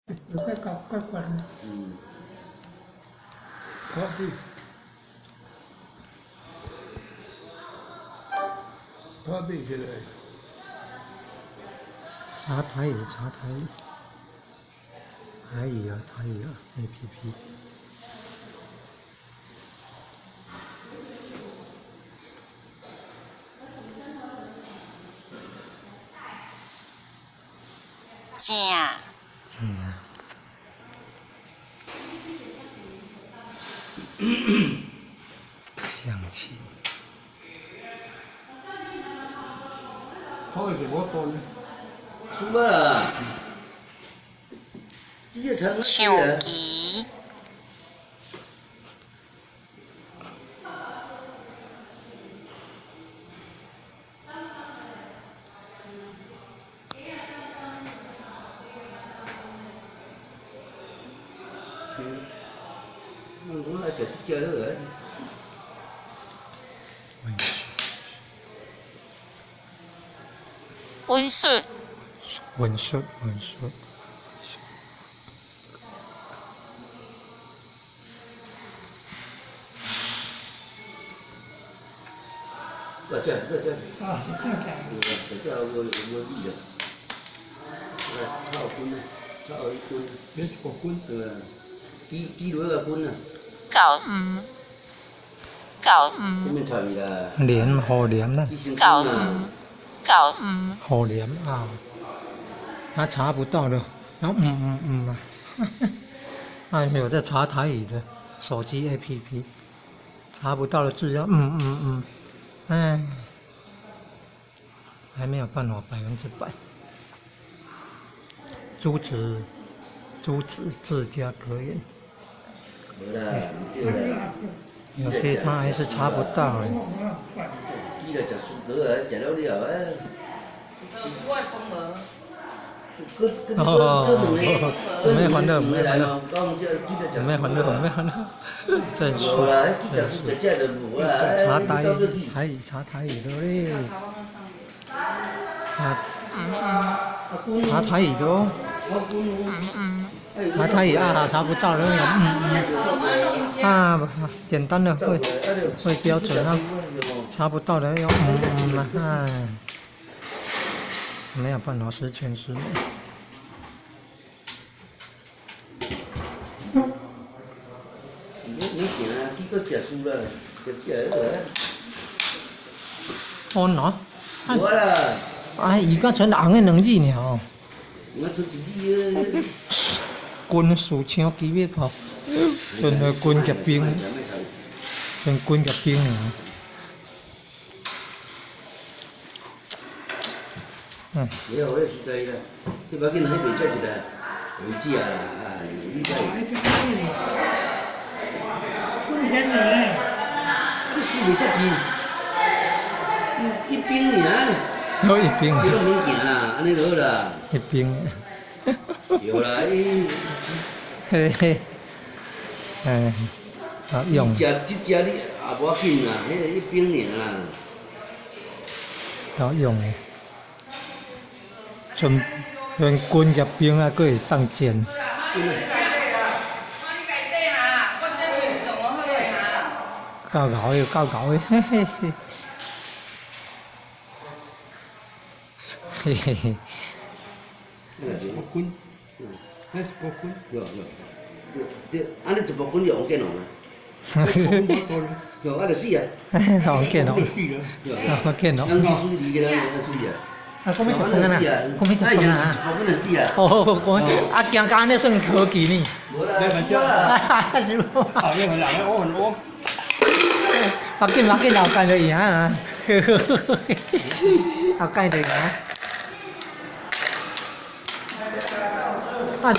有較高較懸。嗯。咖啡。咖啡起來。查台語，查台語，台語啊，台語啊，APP。正。正。象棋。好是我多呢。輸啊！這個長象棋。我愛食這隻好啊。溫術。溫術，溫術。這這這。啊，是正嘅。這這我我理啦。來，炒滾，炒一滾。這一個滾。對啊，豬豬肉個滾啊。九五。九五。免插伊啦。蓮荷蓮啦。九五。九五。荷蓮啊，他查不到的，然後嗯嗯嗯啊，哎，有在查台語的手機 APP，查不到的字要嗯嗯嗯，哎，還沒有辦法100%。朱子，朱子自家格言。有些他還是查不到哎。哦，沒還的，沒還的，沒還的，沒還的，真是，真是，查台語，查台語的嘞，啊，查台語的哦，查台語啊，查不到的，嗯嗯，啊，簡單的會會標準啊，查不到的要嗯嗯啊，哎。沒有辦法十全十美。你你行啊，結果食輸啦，食這個。安喏。無啦。哎，而家賰紅的兩字爾哦。我賰一字啊。軍事槍機密炮，賰個軍夾兵，賰軍夾兵爾。嗯。你好，我實在啦，你別緊，彼邊食一個，有食啦，哎，你知。你輸袂遮濟，一兵爾。我一兵。這攏免行啦，按呢就好啦。一兵。對啦，伊。嘿嘿。哎，啊用。食這隻你也無要緊啦，彼個一兵爾啦。夠用的。剩連軍入兵啊，閣會當戰。夠牛的，夠牛的，嘿嘿嘿，嘿嘿嘿。國軍，那是國軍。對對對，按呢一部軍就王建龍啊。對，我就死啊。王建龍。王建龍。咱秘書離個人就死啊。啊，講欲食飯啊？講欲食飯啊？哦，講啊，行到按呢算科技呢？是無？啊，你很人，我很我。別緊別緊，後蓋就贏啊！後蓋就贏。啊！